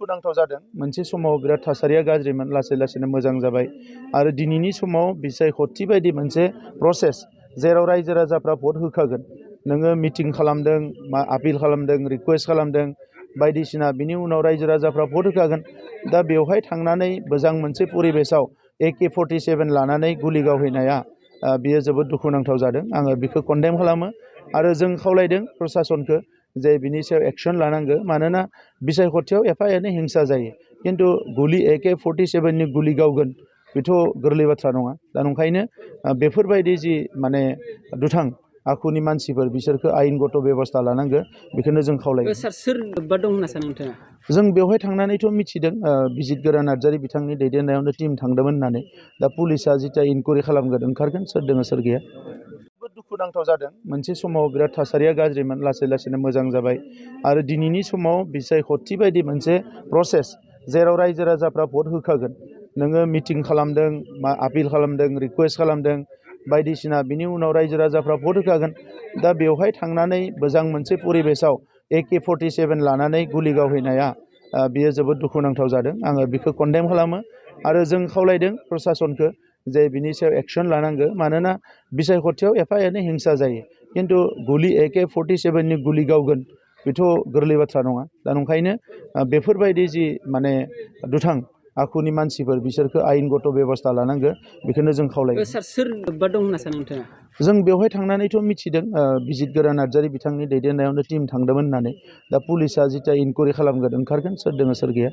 दुखुनांथाव जादों मोनसे समाव बिराद थासारिया गाज्रिमोन लासै लासैनो मोजां जाबाय आरो दिनैनि समाव बिसायख'थि बायदि मोनसे प्रसेस जेराव रायजो राजाफ्रा भट होखागोन नोङो मिटिं खालामदों मा आपिल खालामदों रिकुवेस्ट खालामदों बायदिसिना बिनि उनाव रायजो राजाफ्रा भट होखागोन दा बेवहाय थांनानै मोजां मोनसे परिबेसाव AK-47 लानानै गुलि गावहैनाया बियो जोबोद दुखुनांथाव जादों आङो बेखौ कन्डेम खालामो आरो जों खावलायदों प्रसासनखौ जे बिनि सायाव एक्सन लानांगौ मानोना बिसायख'थियाव एफा एनै हिंसा जायो खिन्थु गुलि AK-47 नि गुलि गावगोन बेथ' गोरलै बाथ्रा नङा दा नंखायनो बेफोरबायदि जि माने दुथां आखुनि मानसिफोर बिसोरखौ आयेनगत बेबस्था लानांगौ बेखौनो जों खावलायो सार सोर लोब्बा दं होनना सानो नोंथाङा जों बेवहाय थांनानैथ' मिथिदों बिजित गोरा नार्जारि बिथांनि दैदेननायावनो टिम थांदोंमोन होननानै दा पुलिसा जिता इनकुवारि खालामगोन ओंखारगोन सोर दङ सोर गैया जोबोद दुखुनांथाव जादों मोनसे समाव बिराद थासारिया गाज्रिमोन लासै लासैनो मोजां जाबाय आरो दिनैनि समाव बिसायख'थि बायदि मोनसे प्रसेस जेराव रायजो राजाफ्रा भट होखागोन नोङो मिटिं खालामदों मा आपिल खालामदों रिकुवेस्ट खालामदों बायदिसिना बिनि उनाव रायजो राजाफ्रा भट होखागोन दा बेवहाय थांनानै मोजां मोनसे परिबेसाव AK-47 लानानै गुलि गावहैनाया बियो जोबोद दुखुनांथाव जादों आङो बेखौ कन्डेम खालामो आरो जों खावलायदों प्रसासनखौ जे बिनि सायाव एक्सन लानांगौ मानोना बिसायख'थियाव एफा एनै हिंसा जायो खिन्थु गुलि AK-47 नि गुलि गावगोन बेथ' गोरलै बाथ्रा नङा दा नंखायनो बेफोरबायदि जि माने दुथां आखुनि मानसिफोर बिसोरखौ आयेनगत बेबस्था लानांगौ बेखौनो जों खावलायो सार सोर लोब्बा दं होनना सानो नोंथाङा जों बेवहाय थांनानैथ' मिथिदों बिजित गोरा नार्जारि बिथांनि दैदेननायावनो टिम थांदोंमोन होननानै दा पुलिसा जिता इनकुवारि खालामगोन ओंखारगोन सोर दङ सोर गैया